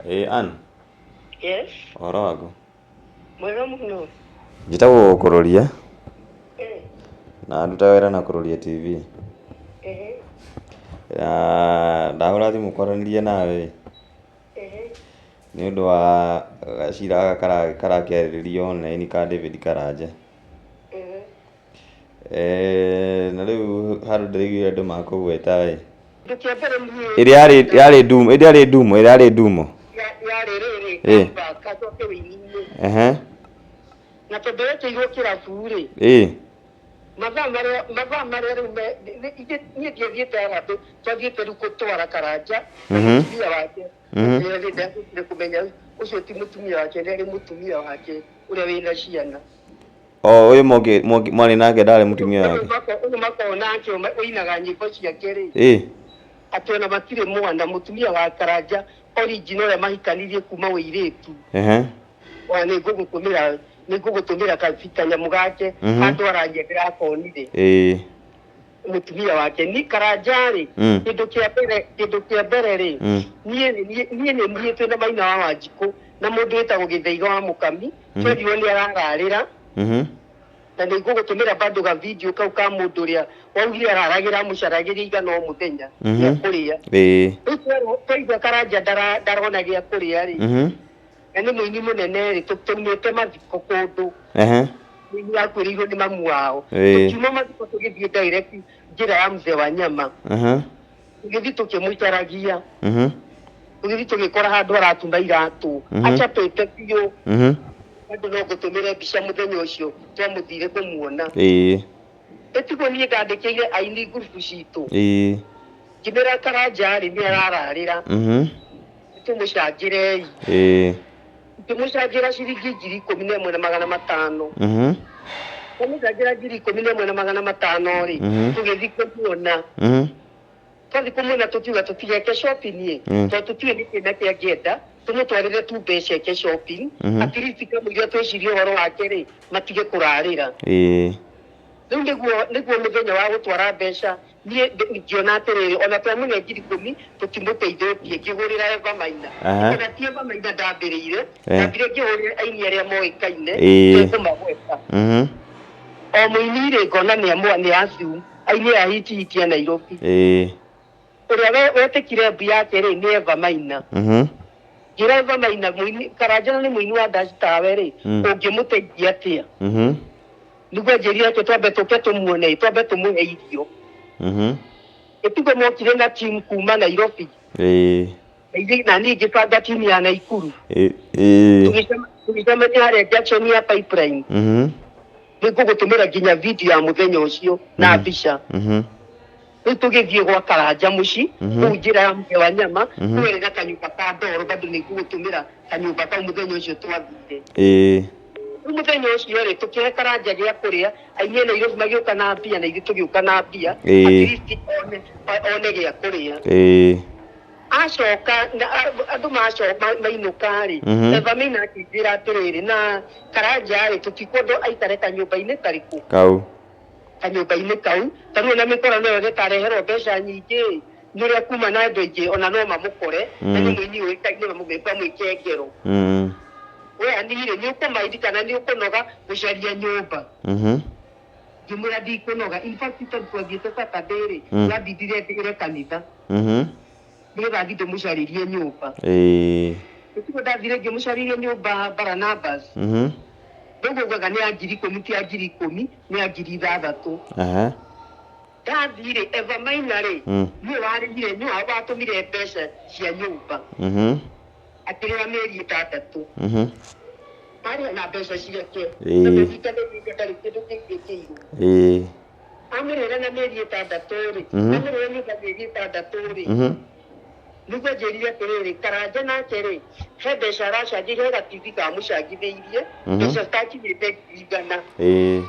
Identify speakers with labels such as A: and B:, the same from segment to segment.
A: Ĩĩ Ann,
B: Yes,
A: ũhoro waku?
B: Mwega mũno.
A: Njĩtagwo Kũrũria na ndutaga wĩra na Kũrũria TV. Na ndahũra thimũ kwaranĩria nawe nĩ ũndũ wa gacira gaka karakĩarĩrĩrio online ka David Karanja. Na rĩu handũ ndĩraiguire andũ makũgweta ĩ.
B: Kĩndũ kĩa mbere niĩ
A: Ĩrĩa yarĩ yarĩ ndumo, ĩrĩa yarĩ ndumo, ĩrĩa yarĩ ndumo.
B: Yarĩ rĩrĩ comeback acoke wĩini-inĩ. Na tondũ ekĩirwo kĩrabu rĩ, mathaa marĩa rĩu niĩ ndiathiĩte Harambee, twathiĩte rĩu gũtwara Karanja na mũtumia wake. Ũrĩa ndacokire kũmenya ũcio ti mũtumia wake, nĩ arĩ mũtumia wake ũrĩa wĩna ciana.
A: O ũyũ mwarĩ nake ndarĩ mũtumia wake.
B: Ũyũ makoragwo nake ũinaga nyĩmbo ciake rĩ, atĩ ona matirĩ mwana. Mũtumia wa Karanja original ũrĩa mahikanirie kuma ũirĩtu. Ona nĩ ngũgũtũmĩra kanyamũ gake handũ arangia ndĩrakonire. Mũtumia wake ni Karanja rĩ, kĩndũ kĩa mbere rĩ, niĩ nĩ niĩ twĩna Maina wa Wanjikũ na mũndũ wĩtagwo Gĩthaiga wa Mũkami, twerirwo nĩ arararĩra. Na nĩ ngũgũtũmĩra bado ga video kau ka mũndũ ũrĩa waugire araragĩra amũcaragĩria igana o mũthenya gĩa kũrĩa. Rĩu twaigua Karanja ndarona gĩa kũrĩa rĩ, na nĩ mũini mũnene rĩ, tũumĩte mathiko kũndũ, mũini wakuĩrĩirwo nĩ mamu wao. Tũkiuma mathiko tũgĩthiĩ direct njĩra ya mzee wa nyama. Tũgĩthiĩ tũkĩmũcaragia. Tũgĩthiĩ tũgĩkora handũ aratuma iratũ, acapĩte biũ. Andũ no ngũtũmĩre mbica mũthenya ũcio twamũthire kũmuona. Ĩtiguo niĩ ndandĩkĩire aini ngurubu citũ, ngĩmĩra Karanja rĩ nĩ arararĩra, tũmũcangĩrei. Ngĩmũcangĩra ciringi 11,500. Twamũcangĩra 11,500 rĩ, tũgĩthiĩ kũmuona. Twathiĩ kũmuona tũkiuga tũtigeke shopping ĩ, tondũ tũtiũĩ nĩkĩ na kĩ angĩenda, tũmũtwarĩre tu mbeca eke shopping. At least kamũira twĩcirie ũhoro wake rĩ, matige kũrarĩra. Rĩu nĩguo mũthenya wa gũtwara mbeca, niĩ ngĩona atĩrĩrĩ, ona twamũne 10,000 tũtimũteithĩtie. Ngĩgũrĩra Eva Maina. Ona ti Eva Maina ndambĩrĩire, ndambire ngĩhũrĩra aini arĩa moĩkaine, ndekũmagweta. O mũini rĩ, ngona nĩ amwe nĩ acu aini aya hiti hiti a Nairobi. Ũrĩa wetĩkire mbu yake rĩ nĩ Eva Maina. Ngĩra Eva Maina, mũini Karanja nĩ mũini wa ndaci tawe rĩ, ũngĩmũteithia atĩa? Nĩguo anjĩrire atĩ twambe tũke tũmuone, twambe tũmũhe irio. Ĩtiguo mokire na team kuma Nairobi. Na niĩ ngĩbanga team ya Naikuru. Tũgĩcemania harĩa junction ya Pipeline. Nĩ ngũgũtũmĩra nginya video ya mũthenya ũcio na mbica. Rĩu tũgĩthiĩ gwa Karanja mũciĩ, kũu njĩra ya mũke wa nyama, kũu ĩrĩ na kanyũmba ka ndoro. Bado nĩ ngũgũtũmĩra kanyũmba kau mũthenya ũcio twathire. Rĩu mũthenya ũcio rĩ, tũkĩhe Karanja gĩa kũrĩa. Aini a Nairobi magĩũka na mbia na ithuĩ tũgĩũka na mbia. At least one gĩa kũrĩa. Acoka na andũ macoka mainũka rĩ, Eva Maina akĩnjĩra atĩrĩrĩ, na Karanja rĩ, tũtikwenda aikare kanyũmba-inĩ karĩkũ?
A: Kau.
B: Kanyũmba-inĩ kau. Ta rĩu ona mĩkora no yone kareherwo mbeca nyingĩ nĩ ũrĩa kuma na andũ aingĩ, ona no mamũkore, na nĩ mũini ũĩkaine, mamwĩke ngero. We anirĩ nĩ ũkũmaindi kana nĩ ũkũnoga gũcaria nyũmba? Ngĩmwĩra ndikũnoga. In fact, tondũ twathiĩte Saturday rĩ, yambindire ndĩre kanitha nĩgetha thiĩ ndĩmũcarĩrie nyũmba. Ĩtiguo ndathire ngĩmũcarĩria nyũmba Barnabas. Rĩu ugaga nĩ ya 10,000, ti ya 10,000, nĩ ya 6,000. Ndathire, Eva Maina rĩ, nĩwe warĩhire, nĩwe watũmire mbeca cia nyũmba. Akĩrĩha mĩeri 6. Arĩha na mbeca ciake. Tondũ rita rĩrĩ ndarĩ kĩndũ kĩngĩ kĩirwo. Amũrĩhĩra na mĩeri 6 rĩ, amũrĩhĩra nyũmba mĩeri 6 rĩ, nĩguo njĩrire atĩrĩrĩ, Karanja nake rĩ, he mbeca aracangĩire, he gatibi kamũcangithĩirie, mbeca citakinyĩte 100,000.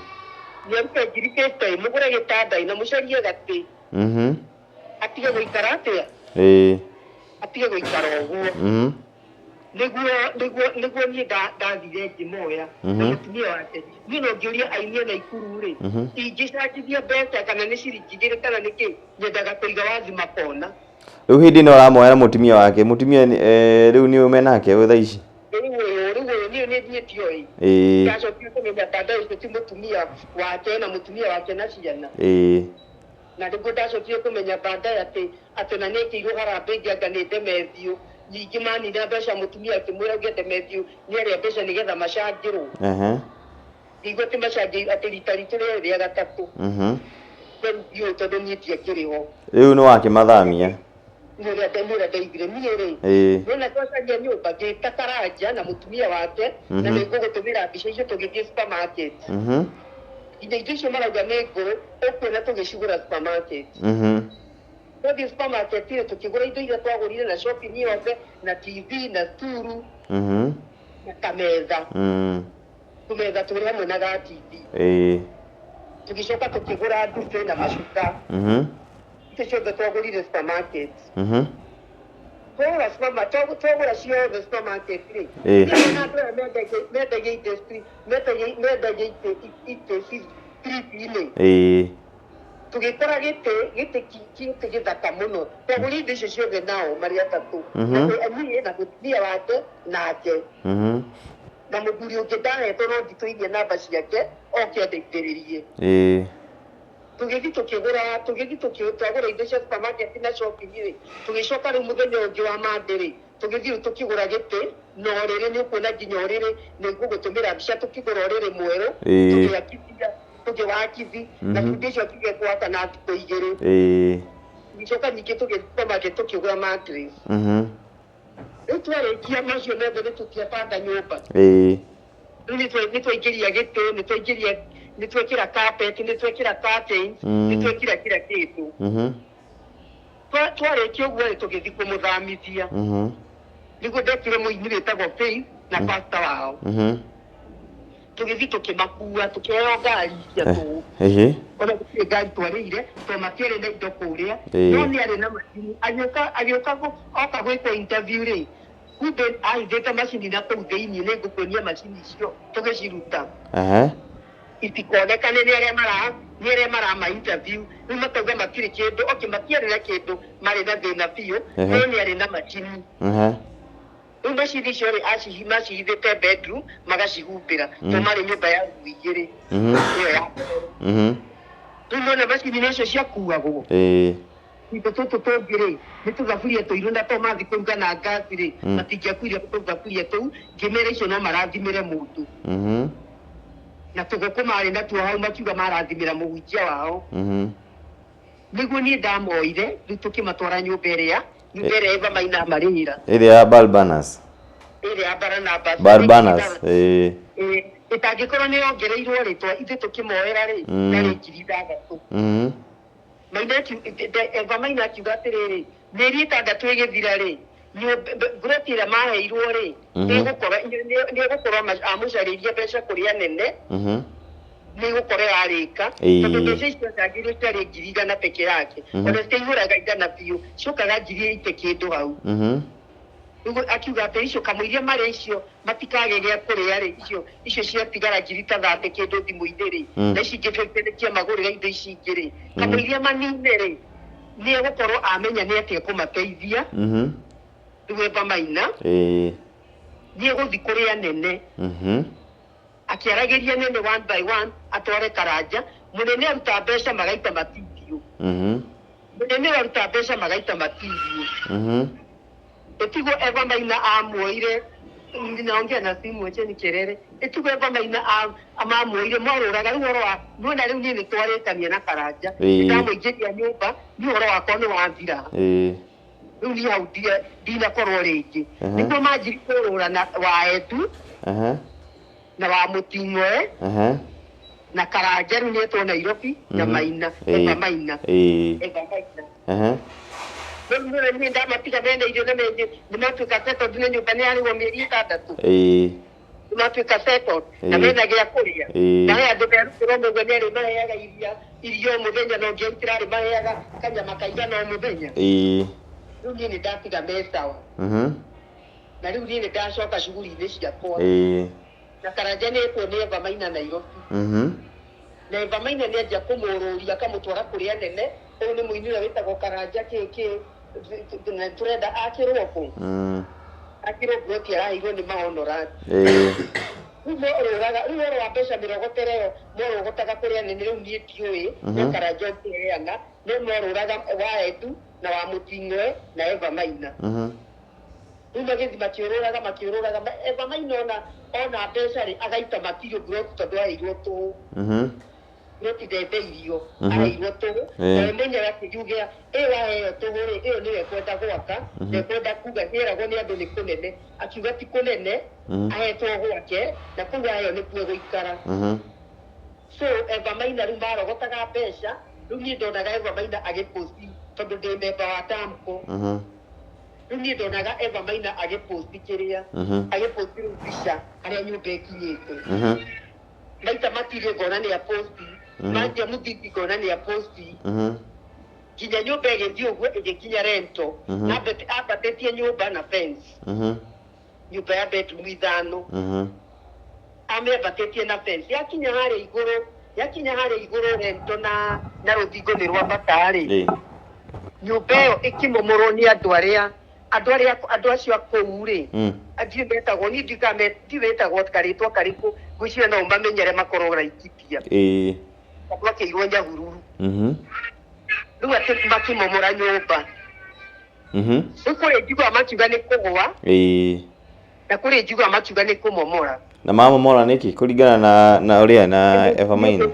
B: Nĩarute 50,000 mũgũre gĩtanda na mũcarie gatĩ. Atige gũikara atĩa? Atige gũikara ũguo. Nĩguo niĩ ndathire ngĩmoya na mũtumia wake. Niĩ no ngĩũria aini a Naikuru rĩ, ingĩcangithia mbeca kana nĩ ciringi 2 kana nĩ kĩ, nyendaga kũiga wathi makona.
A: Rĩu hĩndĩ ĩno ũramoya na mũtumia wake, mũtumia rĩu nĩ ũme nake thaa ici?
B: Rĩu ũyũ, rĩu ũyũ niĩ niĩ ndioĩ. Ndacokire kũmenya baadaye ũcio ti mũtumia wake na mũtumia wake na ciana. Na nĩguo ndacokire kũmenya baadaye atĩ ona nĩekĩirwo harambĩ ĩngĩ anga nĩ Demethiũ. Ningĩ manina mbeca mũtumia akĩmwĩra auge Demethiũ nĩarĩa mbeca nĩgetha macangĩrwo. Nĩguo atĩ macangĩirwo atĩ rita ritũ rĩarĩ rĩa gatatũ. Rĩu ndiũĩ tondũ niĩ ndiakĩrĩ ho.
A: Rĩu nĩ wakĩmathamia?
B: Nĩ ũrĩa ndaiguire niĩ rĩ. Nĩwona twacaria nyũmba ngĩta Karanja na mũtumia wake na nĩngũgũtũmĩra mbica icio tũgĩthiĩ supermarket. Nginya indo icio marauga nĩ ngũrũ ũkuona tũgĩcigũra supermarket. Twathiĩ supermarket rĩ tũkĩgũra indo iria twagũrire na shopping yothe na TV na sturu na kametha. Tũmetha tũrĩ hamwe na ga TV. Tũgĩcoka tũkĩgũra ndube na macuka. Icio ciothe twagũrire supermarket. Twagũra supermarket, twagũra ciothe supermarket rĩ. Nĩ andũ aya mendagia itĩ mendagia itĩ street-inĩ. Tũgĩkora gĩtĩ gĩtĩ gĩthaka mũno. Twagũrire indo icio ciothe nao marĩ atatũ. Na niĩ na mũtumia wake nake. Na mũthuri ũngĩ ndahetwo no nditũirie namba ciake oke andeithĩrĩrie. Tũgĩthiĩ tũkĩgũra, tũgĩthiĩ twagũra indo cia supermarket na shopping rĩ, tũgĩcoka rĩu mũthenya ũngĩ wa Monday rĩ, tũgĩthiĩ rĩu tũkĩgũra gĩtĩ na ũrĩrĩ, nĩ ũkuona nginya ũrĩrĩ, nĩ ngũgũtũmĩra mbica tũkĩgũra ũrĩrĩ mwerũ, tũgĩakithia, tũkĩwakithi, na bundi ũcio akiuga gwaka na thikũ igĩrĩ. Tũgĩcoka ningĩ tũgĩthiĩ supermarket tũkĩgũra mattress. Rĩu twarĩkia macio mothe nĩ tũtiabanga nyũmba. Rĩu nĩ twaingĩria gĩtĩ, nĩ twaingĩria, nĩ twekĩra carpet, nĩ twekĩra curtains, nĩ twekĩra kila kĩndũ. Twarĩkia ũguo rĩ, tũgĩthiĩ kũmũthamithia. Nĩguo ndekire mũini wĩtagwo Faith na pastor wao. Tũgĩthiĩ tũkĩmakua, tũkĩheo ngari cia tũũ. Ona gũtirĩ ngari twarĩire, tondũ matiarĩ na indo kũrĩa. No nĩ arĩ na macini. Agĩũka oka gwĩkwo interview rĩ, kumbe ahithĩte macini na kũu thĩinĩ, nĩ ngũkuonia macini icio tũgĩciruta. Itikonekane nĩ arĩa mara, nĩ arĩa marama interview. Rĩu makauga matirĩ kĩndũ, okay, matiarĩ na kĩndũ, marĩ na thĩna biũ, no nĩ arĩ na macini. Rĩu macini icio rĩ, macihithĩte bedroom, magacihumbĩra, tondũ marĩ nyũmba ya rumu igĩrĩ. Ĩyo ya mbere. Rĩu nĩwona macini icio ciakuagwo. Indo tũtũ tũngĩ rĩ, nĩ tũthaburia tũirũ na to mathiĩ kũruga na ngasi rĩ, matingĩakuire tũthaburia tũu, ngĩmera icio no marathimĩre mũndũ. Na tũgũkũ marĩ natuo hau makiuga marathimĩra mũhunjia wao. Nĩguo niĩ ndamoire, rĩu tũkĩmatwara nyũmba ĩrĩa, nyũmba ĩrĩa Eva Maina amarĩhĩra.
A: Ĩrĩa ya Barbanas.
B: Ĩrĩa ya Barnabas.
A: Barbanas,
B: Ĩtangĩkorwo nĩ yongereirwo rĩtwa, ithuĩ tũkĩmoera rĩ, yarĩ ngiri ithathatũ. Maina Eva Maina akiuga atĩrĩrĩ, mĩeri ĩtandatũ ĩgĩthira rĩ, nguroti ĩrĩa maheirwo rĩ, nĩ egũkorwo amũcarĩirie mbeca kũrĩ anene, nĩ egũkorwo yarĩka. Tondũ mbeca icio acangĩirwo ciarĩ ngiri igana peke yake. Ona citiaihũraga igana biũ, ciokaga ngiri ite kĩndũ hau. Rĩu akiuga atĩ icio kamũiria marĩ icio matikage gĩa kũrĩa rĩ, icio ciatigara ngiri ta thate kĩndũ thimũ-inĩ rĩ, na ici ingĩ fifty nĩ ciamagũrĩra indo ici ingĩ rĩ, kamũiria manine rĩ, nĩ egũkorwo amenya nĩ atĩa ekũmateithia. Rĩu Eva Maina, nĩ egũthiĩ kũrĩ anene. Akĩaragĩria nene one by one, atware Karanja, mũnene aruta mbeca magaita matindio. Mũnene aruta mbeca magaita matindio. Ĩtigwo Eva Maina amuoire, ninaongea na simu acha kelele. Ĩtigwo Eva Maina amamuoire mwarũraga rĩu ũhoro wa, nĩwona rĩu niĩ nĩtwarĩkania na Karanja. Nĩndamũingĩria nyũmba, niĩ ũhoro wakwa nĩ wathira. Rĩu niĩ hau ndinakorwo rĩngĩ. Nĩguo manjirie kũrũra na wa Edu, na wa Mũting'oe, na Karanja rĩu nĩetwo Nairobi, na Maina, Eva Maina. Eva Maina. Rĩu nĩwe niĩ ndamatiga mena irio na menye, nĩmatuĩka settled na nyũmba nĩ yarĩhwo mĩeri ĩtandatũ. Nĩmatuĩka settled, na mena gĩa kũrĩa. Na he andũ merutĩrwo mũguo nĩ arĩmaheaga irio mũthenya, na ũngĩ arutĩra arĩmaheaga kanyama kaigana o mũthenya. Rĩu niĩ nĩndatiga me sawa. Na rĩu niĩ nĩndacoka shughuli-inĩ ciakwa. Na Karanja nĩetwo nĩ Eva Maina Nairobi. Na Eva Maina nĩanjia kũmũrũria akamũtwara kũrĩ anene, ũyũ nĩ mũini ũrĩa wĩtagwo Karanja kĩ kĩ. Tũrenda akĩrwo kũ? Akĩrwo mburoti araheirwo nĩ mahonorati. Rĩu morũraga, rĩu ũhoro wa mbeca mĩrogotere ĩyo morogotaga kũrĩa nene rĩu niĩ ndiũĩ, no Karanja ũngĩheana, no morũraga wa Edu na wa Mũting'oe na Eva Maina. Rĩu magĩthiĩ makĩũrũraga makĩũrũraga, Eva Maina ona ona mbeca rĩ, agaita matirio mburoti tondũ aheirwo tũhũ. Mburoti ndendeirio, aheirwo tũhũ, nawe mwenyewe akĩriugĩra ĩyo waheo tũhũ rĩ, ĩyo nĩyo ekwenda gwaka, ndekwenda kuga, nĩeragwo nĩ andũ nĩ kũnene, akiuga ti kũnene, ahetwo gwake, na kũu aheo nĩkuo egũikara. So Eva Maina rĩu marogotaga mbeca, rĩu niĩ ndonaga Eva Maina agĩ post tondũ ndĩ member wa Damco. Rĩu niĩ ndonaga Eva Maina agĩ post kĩrĩa, agĩ post rĩu mbica harĩa nyũmba ĩkinyĩte. Maita matirĩ ngona nĩ apost, manjia mũthingi ngona nĩ apost, nginya nyũmba ĩgĩthiĩ ũguo ĩgĩkinya rento. Ambatĩtie nyũmba na fence. Nyũmba ya bedroom ithano. Amĩambatĩtie na fence. Yakinya harĩa igũrũ, yakinya harĩa igũrũ rento na rũthingo nĩ rwambata rĩ. Nyũmba ĩyo ĩkĩmomorwo nĩ andũ arĩa andũ arĩa andũ acio a kũu rĩ. Ndiũĩ metagwo, niĩ ndiũĩ kana ndiũĩ metagwo karĩtwa karĩkũ, ngwĩciria no ũmamenyere makorwo Laikipia. Tondũ akĩirwo Nyahururu. Rĩu atĩ makĩmomora nyũmba. Rĩu kũrĩ njiguaga makiuga nĩ kũgũa. Na kũrĩ njiguaga makiuga nĩ kũmomora.
A: Na mamomora nĩkĩ kũringana na ũrĩa na Eva Maina?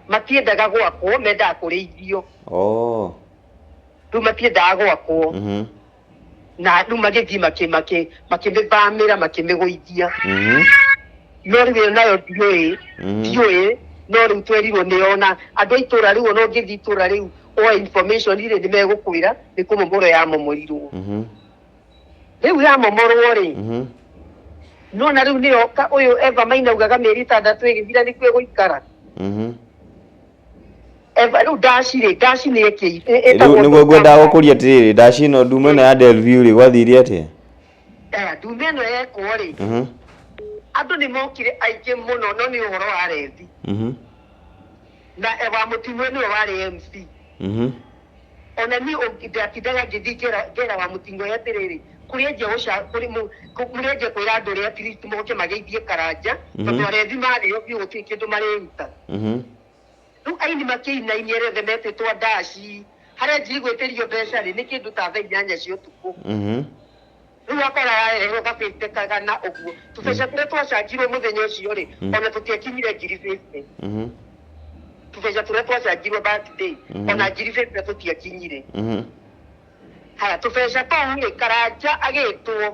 B: Matiendaga gwakwo, mendaga kũrĩithio. Rĩu matiendaga gwakwo. Na rĩu magĩthiĩ makĩmĩthamĩra makĩmĩgũithia. No rĩu ĩyo nayo ndiũĩ, ndiũĩ, no rĩu twerirwo nĩ ona andũ a itũra rĩu ona ũngĩthiĩ itũra rĩu woe information rĩ, nĩ megũkwĩra nĩ kũmomorwo yamomorirwo. Rĩu yamomorwo rĩ, nona rĩu nĩyo ũyũ Eva Maina augaga mĩeri ĩtandatũ ĩgĩthira nĩkuo ĩgũikara. Eva rĩu ndaci rĩ, ndaci nĩ
A: ĩtagwo Nĩguo ngwendaga gũkũria atĩrĩrĩ, ndaci ĩno ndume ĩno ya Delview rĩ, gwathire atĩa?
B: Ndume ĩno yekwo rĩ, andũ nĩ mokire aingĩ mũno, no nĩ ũhoro wa rethi. Na wa Mũting'oe nĩwe warĩ MC. Ona niĩ ndatindaga ngĩthiĩ ngera wa Mũting'oe atĩrĩrĩ, kũrĩ kũrĩ anjia kwĩra andũ ũrĩa at least moke mageithie Karanja, tondũ arethi marĩo biũ gũtirĩ kĩndũ marĩruta. Rĩu aini makĩinainia arĩa othe metĩtwo ndaci, harĩa anjirie gwĩtĩrio mbeca rĩ, nĩ kĩndũ ta thaa 8 cia ũtukũ. Rĩu wakora yarehwo gabĩte kagana ũguo. Tũbeca tũrĩa twacanjirwo mũthenya ũcio rĩ, ona tũtiakinyire ngiri 50. Tũbeca tũrĩa twacanjirwo that day, ona ngiri 50 tũtiakinyire. Haya, tũbeca tũu rĩ, Karanja agĩtwo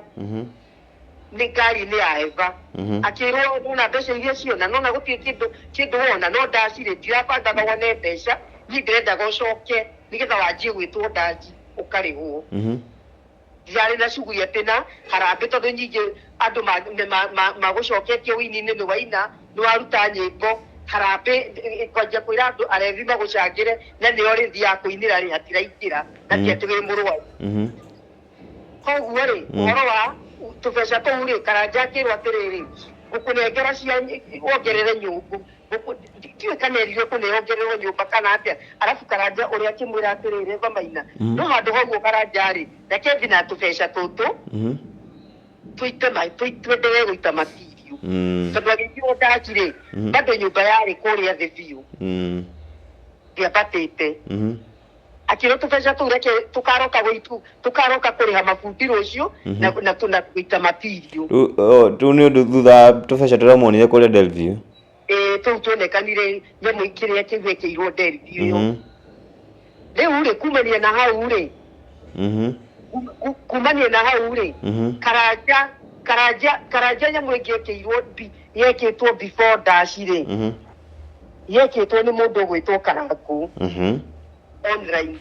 B: nĩ ngari-inĩ ya Eva. Akĩrwo nona mbeca iria ciona, nona gũtirĩ kĩndũ wona, no ndaci rĩ, ndirabangaga wone mbeca, niĩ ndĩrendaga ũcoke nĩgetha wanjie gwĩtwo ndaci ũkarĩhwo. Ndirarĩ na shughuli atĩ na harambĩ tondũ nyingĩ andũ magũcoketie ũini-inĩ nĩ waina, nĩ waruta nyĩmbo, harambĩ kwanjia kwĩra andũ arethi magũcangĩre na nĩo rĩthiaga kũinĩra rĩ, hatiraingĩra na ti atĩ wĩ mũrwaru. Koguo rĩ, ũhoro wa tũbeca tũu rĩ, Karanja akĩrwo atĩrĩrĩ, ngũkũnengera cia wongerere nyũngũ, ndiũĩ kana erirwo kũnengererwo nyũmba kana atĩa, arabu Karanja ũrĩa akĩmwĩra atĩrĩrĩ Eva Maina, no handũ ha ũguo Karanja rĩ, reke thiĩ na tũbeca tũtũ, tũite twenderee gũita matirio. Tondũ agĩkĩrwo ndaci rĩ, bado nyũmba yarĩ kũrĩa thĩ biũ, ndĩambatĩte. Akĩrwo tũbeca tũu reke tũkaroka gũitu, tũkaroka kũrĩha mabundi rũciũ, na gũita matirio.
A: Rĩu nĩ ũndũ thutha wa tũbeca tũrĩa muonire kũrĩa Delview?
B: Ĩĩ, tũu tuonekanire nyamũ kĩrĩa kĩu gĩkĩirwo Delview ĩyo. Rĩu rĩ, kumania na hau rĩ, kumania na hau rĩ, Karanja nyamũ ĩngĩ ĩkĩirwo yekĩtwo before ndaci rĩ, yekĩtwo nĩ mũndũ ũgwĩtwo Karangũ online.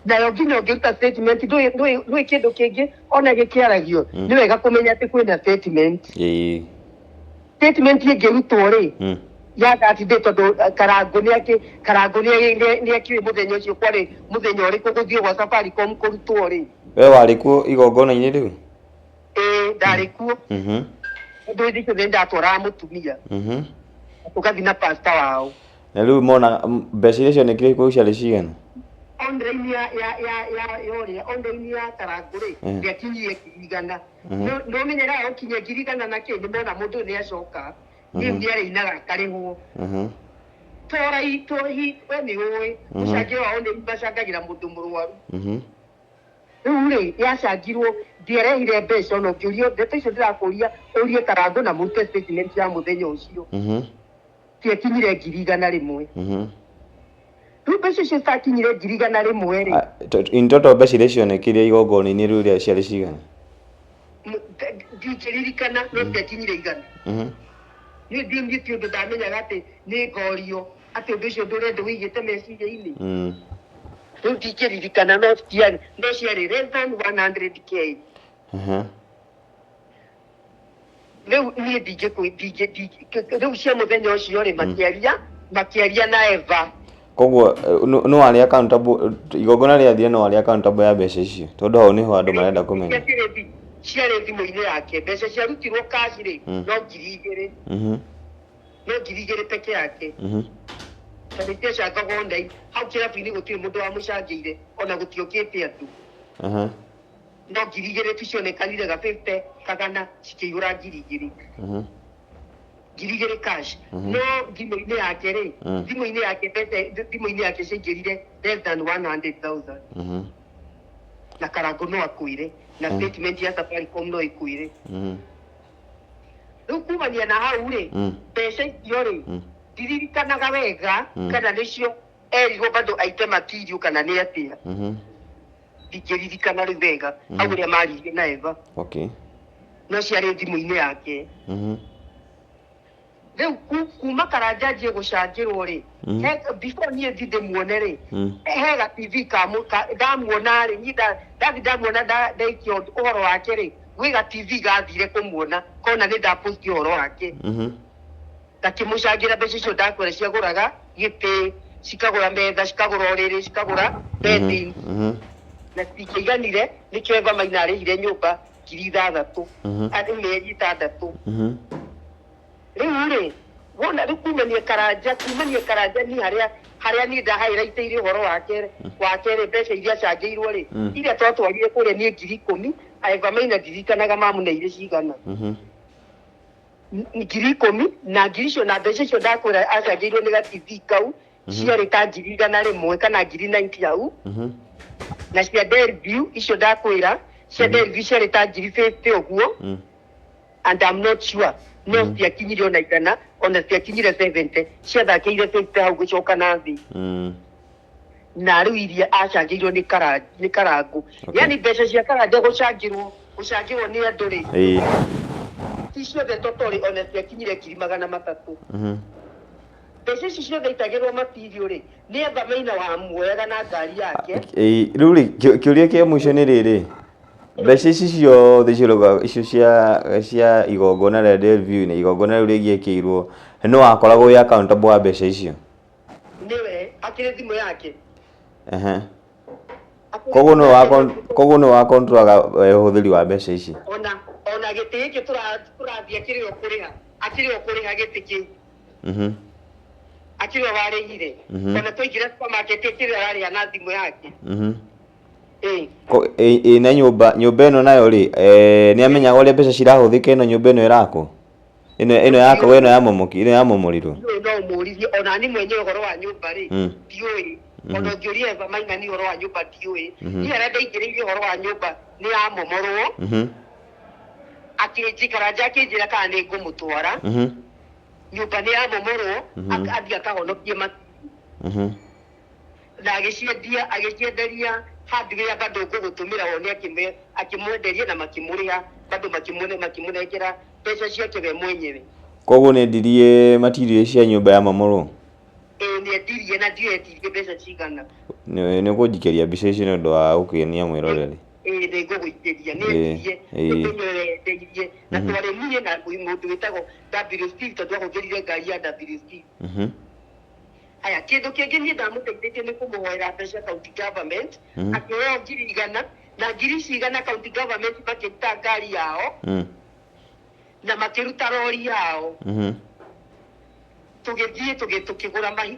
B: Nayo nginya ũngĩruta statement ndũĩ kĩndũ kĩngĩ ona gĩkĩaragio, nĩ wega kũmenya atĩ kwĩna statement. Statement ĩngĩrutwo rĩ, ya that day tondũ Karangũ Karangũ nĩakĩũĩ mũthenya ũcio kwarĩ mũthenya ũrĩkũ gũthiĩ gwa Safaricom kũrutwo rĩ.
A: We warĩ kuo igongona-inĩ rĩu?
B: Ĩĩ, ndarĩ kuo. Tondũ hĩndĩ ĩcio nĩ ndatwaraga mũtumia. Tũgathiĩ na pastor wao.
A: Na rĩu mona mbeca iria cionekire kũu ciarĩ cigana?
B: Online ya ũrĩa online ya Karangũ rĩ, ndĩakinyire 100,000. No menyeraga gũkinyia 100,000 na kĩ, nĩ mona mũndũ ũyũ nĩ acoka. Niĩ nĩ arĩinaga akarĩhwo. Torai tohi we nĩ ũĩ mũcangĩro wao nĩ macangagĩra mũndũ mũrwaru. Rĩu rĩ, yacangirwo ndiarehire mbeca, ona ũngĩũrio ndeto icio ndĩrakũria ũrie Karangũ na mũrute statement ya mũthenya ũcio. Ciakinyire 100,000. Rĩu mbeca icio citakinyire 100,000 rĩ,
A: In total mbeca iria cionekire igongona-inĩ rĩu rĩa ciarĩ cigana?
B: Ndingĩririkana, no ciakinyire 100. Niĩ ndiĩ ti ũndũ ndamenyaga atĩ nĩ ngorio, atĩ ũndũ ũcio ndũrenda wĩigĩte meciria-inĩ. Rĩu ndingĩririkana, no ciarĩ less than 100K. Rĩu niĩ ndingĩ rĩu cia mũthenya ũcio rĩ, makĩaria na Eva.
A: Koguo no warĩ accountable igongona rĩathire, no warĩ accountable ya mbeca icio, tondũ hau nĩho andũ marenda kũmenya.
B: Ciarĩ thimũ-inĩ yake. Mbeca ciarutirwo cash rĩ, no 2,000. No 2,000 peke yake. Tondũ itiacangagwo online hau kĩrabu-inĩ, gũtirĩ mũndũ wamũcangĩire, ona gũtiokĩte andũ. No 2,000 tu cionekanire, ga 50 kagana cikĩihũra 2,000. 2,000 cash. No thimũ-inĩ yake rĩ, thimũ-inĩ yake mbeca, thimũ-inĩ yake ciaingĩrire less than 100,000. Na Karangũ no akwĩre, na statement ya Safaricom no ĩkwĩre. Rĩu kumania na hau rĩ, mbeca icio rĩ, ndiririkanaga wega kana nĩcio erirwo bado aite material kana nĩ atĩa. Ndingĩririkana rĩu wega hau ũrĩa maririe na Eva. No ciarĩ thimũ-inĩ yake. Rĩu kuma Karanja anjie gũcangĩrwo rĩ, before niĩ thi ndĩmuone rĩ, he ga TV ndamuona rĩ, niĩ ndathi ndamuona, ndaikia ũhoro wake rĩ, gwĩ ga TV gathire kũmuona kona nĩ ndaposti ũhoro wake. Gakĩmũcangĩra mbeca icio ndakwĩra ciagũraga gĩtĩ, cikagũra metha, cikagũra ũrĩrĩ, cikagũra bedding. Na citingĩiganire, nĩkĩo Eva Maina arĩhire nyũmba 6,000 arĩ mĩeri 6. Rĩu rĩ, wona rĩu kumania Karanja ni harĩa niĩ ndahairaitĩire ũhoro wake rĩ, mbeca iria acangĩirwo rĩ, iria twatwarire kũrĩa niĩ 10,000, Eva Maina ndirikanaga mamũneire cigana. 10,000 na ngiri icio na mbeca icio ndakwĩra acangĩirwo nĩ ga TV kau ciarĩ ta 100,000 kana 90,000 hau. Na cia Delview icio ndakwĩra cia Delview ciarĩ ta 50,000 ũguo. And I'm not sure, no ciakinyire ona 100, ona ciakinyire 70, ciathakĩire 50 hau gũcoka na thĩ. Na rĩu iria acangĩirwo nĩ Karangũ. Yani mbeca cia Karanja gũcangĩrwo nĩ andũ rĩ, ti ciothe totorĩ ona ciakinyire 300,000. Mbeca ici ciothe itagĩrwo matirio rĩ, nĩ Eva Maina wamuoyaga na ngari yake.
A: Ĩĩ, rĩu rĩ, kĩũria kĩa mũico nĩ rĩrĩ, mbeca ici ciothe icio icio cia igongona rĩa Delview na igongona rĩu rĩngĩekĩirwo, no wakoragwo wĩ accountable wa mbeca icio?
B: Nĩwe akĩrĩ thimũ yake. Akĩrĩ
A: Koguo
B: thimũ
A: nĩwe wa
B: yake.
A: Koguo nĩwe wa controlaga ũhũthĩri wa mbeca ici?
B: Ona gĩtĩ gĩkĩ tũrathiĩ akĩrĩ o kũrĩha gĩtĩ kĩu. Akĩrĩ o warĩhire. Ona twaingĩra supermarket akĩrĩ ararĩha na thimũ yake. Ĩĩ.
A: Ĩ na nyũmba ĩno nayo rĩ, nĩ amenyaga ũrĩa mbeca cirahũthĩka, ĩno nyũmba ĩno ĩrakwo, ĩno yakwo, ĩno ya momoki, ĩno ya momorirwo?
B: Ndiũĩ, no ũmũririe. Ona ni mwenyewe ũhoro wa nyũmba rĩ, ndiũĩ. Ona ũngĩũria Eva Maina ni ũhoro wa nyũmba, ndiũĩ. Niĩ harĩa ndaingĩrĩire ũhoro wa nyũmba nĩ yamomorwo. Akĩnjikara nja akĩnjĩra kana nĩ ngũmũtwara. Nyũmba nĩ yamomorwo. Athiĩ akahonokie na agĩciendia, agĩcienderia hardware bado ngũgũtũmĩra wone, akĩmwenderia na makĩmũrĩha bado makĩmũnengera mbeca ciake we mwenyewe.
A: Koguo nĩ endirie material cia nyũmba ya momorwo?
B: Ĩĩ, nĩ endirie, na ndiũĩ endirie mbeca cigana.
A: Nĩ ũkũnjikĩria mbica icio nĩ ũndũ wa gũkenia mwĩroreri?
B: Ĩĩ, nĩ ngũgũikĩria. Nĩ endirie. Nĩ endeirie na twarĩ niĩ na mũndũ wĩtagwo W Steve, tondũ ahũthĩrire ngari ya W Steve. Haya, kĩndũ kĩngĩ niĩ ndamũteithĩtie nĩ kũmũhoera mbeca county government. Akĩheo 100,000, na ngiri ici 100 county government makĩruta ngari yao na makĩruta rori yao. Tũgĩthiĩ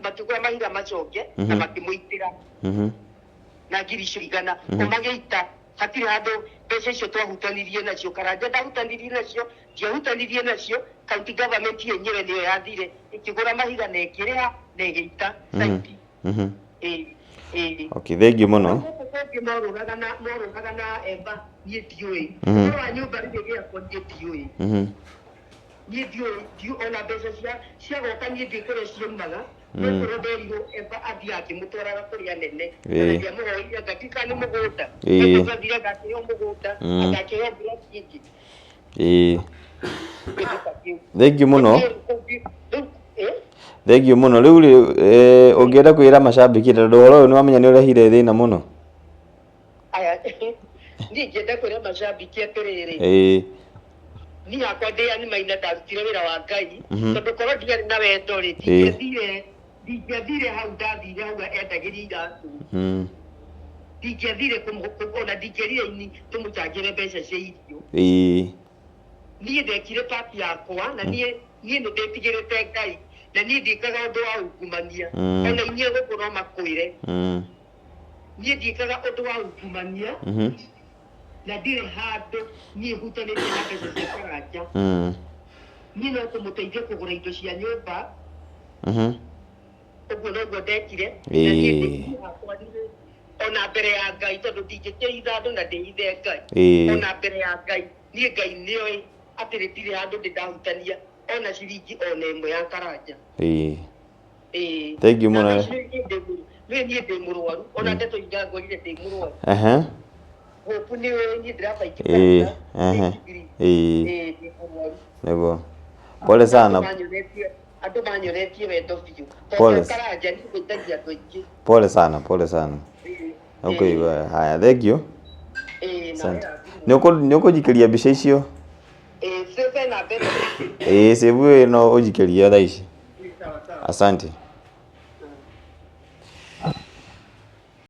B: makĩgũra mahiga macoke na makĩmũitĩra. Na ngiri icio 100 o magĩita, hatirĩ handũ mbeca icio twahutanirie nacio. Karanja ndahutanirie nacio, ndiahutanirie nacio. County government yenyewe nĩyo yathire ĩkĩgũra mahiga na ĩkĩrĩha na ĩgĩita site. Ĩĩ ĩĩ.
A: Okay, thank you mũno.
B: Gũkũ kũngĩ morũraga na Eva, niĩ ndiũĩ. Ũhoro wa nyũmba rĩu ĩgĩakwo, niĩ ndiũĩ. Niĩ ndiũĩ ona mbeca cia gwaka, niĩ ndiũĩ kũrĩa ciaumaga. No kũrĩa nderirwo Eva athiaga akĩmũtwaraga kũrĩ anene. Ona ndiamũhoire anga ndika nĩ mũgũnda. Eva athire agakĩheo mũgũnda, agakĩheo mburoti ĩngĩ. Kĩndũ ta kĩu.
A: Thank you mũno.
B: Rĩu
A: Thank you mũno. Rĩu rĩ, ũngĩenda kwĩra macambĩki, tondũ ũhoro ũyũ nĩ wamenya nĩ ũrehire thĩna mũno.
B: Aya, niĩ ingĩenda kwĩra macambĩki atĩrĩrĩ, niĩ hakwa ndĩ Ann Maina, ndarutire wĩra wa Ngai, tondũ korwo ndiarĩ na wendo rĩ, ndingĩathire hau ndathire hau endagĩria iratũ. Ndingĩathire ona ndingĩerire ini tũmũcangĩre mbeca cia irio. Niĩ ndekire part yakwa, na niĩ nĩ ndĩtigĩrĩte Ngai, na niĩ ndiĩkaga ũndũ wa ungumania. Ona inyuĩ gũkũ no makwĩre, niĩ ndiĩkaga ũndũ wa ungumania, na ndirĩ handũ niĩ hutanĩtie na mbeca cia Karanja. Niĩ no kũmũteithia kũgũra indo cia nyũmba. Ũguo noguo ndekire. Na niĩ niĩ hakwa ona mbere ya Ngai, tondũ ndingĩkĩhitha andũ na ndĩhithe Ngai. Ona mbere ya Ngai, niĩ Ngai nĩoĩ atĩ rĩtirĩ handũ ndĩ ndahutania ona ciringi ona ĩmwe ya Karanja. Ĩĩ.
A: Thank you
B: Na
A: mũno.
B: thaa ici niĩ ndĩ mũrwaru, ona ndeto ingangorire ndĩ mũrwaru. Hope nĩ ũĩ niĩ ndĩrabaiti cancer, degree. Ĩĩ, ndĩ mũrwaru.
A: Nĩguo, pole sana.
B: Andũ manyonetie wendo biũ.
A: Pole.
B: Tondũ Karanja nĩ ũteithagia andũ aingĩ.
A: Pole sana, pole sana. Ũkũigua haya, thank you.
B: Ĩĩ, na
A: Asante.
B: wĩrathimwo.
A: Nĩ ũkũnjikĩria mbica icio?
B: Ĩĩ, save na mbere.
A: Ĩĩ, save ĩno ũnjikĩrie thaa ici.
B: Ĩĩ, sawa sawa.
A: Asante.